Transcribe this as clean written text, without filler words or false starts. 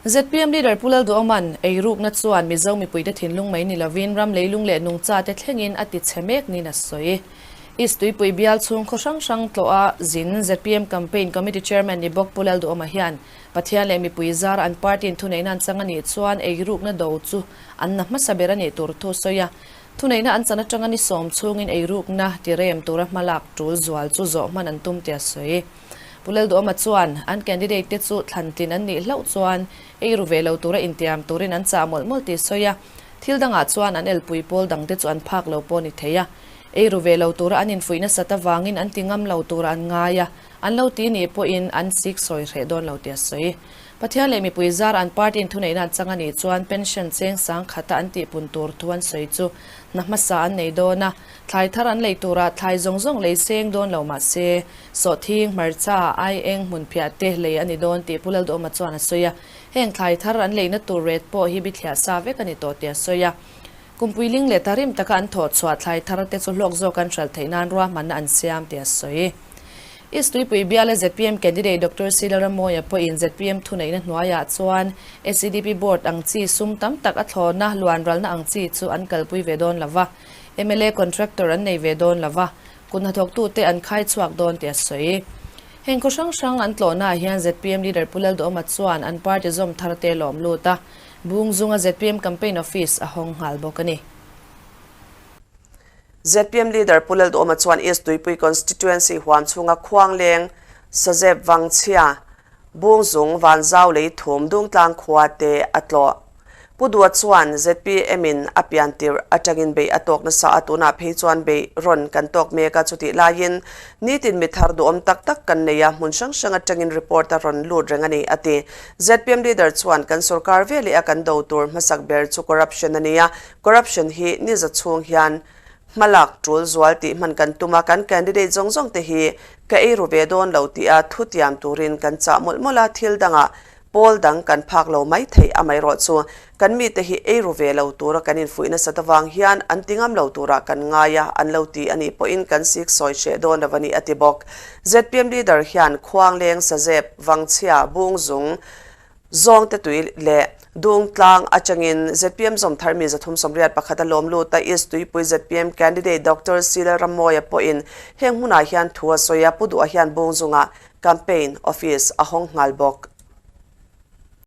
ZPM Leader Pu Lalduhawma'n eirukna chuan Mizo mipuite thinlung mai ni lovin ram leilung leh nungchate thlengin a ti chhe mek niin a sawi. East Tuipui bial chhung khaw hrang hrang tlawha zin ZPM Campaign Committee Chairman ni bawk Pu Lalduhawma hian Pathian leh mipui zara an party-in thuneihna an chang a nih chuan eirukna do chu an na hmasa ber a nih tur thu sawi a. Thuneihna an chan atanga ni sawm chhungin eirukna tirem tura hmalak tul zual chu zawh hman an tum tih a sawi. Pu Lalduhawma chuan an candidate te chu thlantlin an nih hlauh chuan eiru ve lo tura intiam turin an chah mawlh mawlh tih sawi a, thil dangah chuan an elpui pawl dangte chu an phak lo pawh ni thei a, eiru ve lo tura an infuih nasat avangin an ti ngam lo tura an ngai a, an lo ti nih pawhin an sik sawi hreh dawn lo tih a sawi. Pathian leh mipui zar an party in thuneihna an chang a nih chuan pension cheng sang khata an tihpun tur thu an sawi chu hna hmasa an nei dawn a, thlai thar an lei turah thlai zawng zawng lei seng dawn lo mah se sawhthing, hmarcha, aieng, hmunphiah te lei a ni dawn tih Pu Lalduhawma chuan a sawi a, heng thlai thar an leina tur ret pawh hi bithliah sa vek a ni tawh tih a sawi a. Kumpui ling leh tarim taka an thawh chhuah thlai thar te chu hlawk zawk an hralh theih nan ruahmanna an siam tih a sawi. East Tuipui biala zpm candidate Doctor C Lalramawia pawhin zpm thuneihna hnuaiah chuan SEDP board ang chi sum tam tak a thlawna luanralna ang chi chu an kalpui ve dawn lo va, mla contractor an nei ve dawn lo va, kut hnathawktute an khai chhuak dawn tih a sawi. Heng khaw hrang hrang an tlawhnaah hian zpm leader Pu Lalduhawma chuan an party zawm tharte lawm lut a, Bung zunga zpm campaign office a hawng nghal bawk a ni. Zpm leader Pu Lalduhawma chuan East Tuipui Constituency huam chhunga Khuangleng, Sazep Vangchhia, Bungzung, Vanzau lei thum Dungtlang khua te a tlawh. Pu Dua chuan zpm in a pian tirh atangin beih a tawk nasa a, tunah phei chuan beih rawn kan tawk mek a, chutih laiin nitin mi thar duhawm tak tak kan nei a, hmun hrang hrang atangin report a rawn lut reng a ni, a ti. Zpm leader chuan kan sorkar ve leh a kan do tur hmasak ber chu corruption a ni a, corruption hi ni za chhung hian hmalak tul zual tih hman kan tum a, kan candidate zawng zawng te hi ka ei ru ve dawn lo tih a thutiam turin kan chah mawlh mawlh a, thil dangah pawl dang kan phak lo mai theih amaherawh chu kan mite hi ei ru ve lo tura kan infuih nasat avang hian an ti ngam lo turah kan ngai a, an lo ti a nih pawhin kan sik sawi hreh dawn lo a ni a ti bawk. Zpm leader hian Khuangleng, Sazep, Vangchhia, Bungzung, Zawngte tui leh Dungtlang atangin zpm zawmthar mi 381 a lawm lut a, East Tuipui zpm candidate Doctor Sila Rammawia pawhin heng hmunah hian thu a sawi a, Pu Duha hian Bungzungah campaign office a hawng nghal bawk.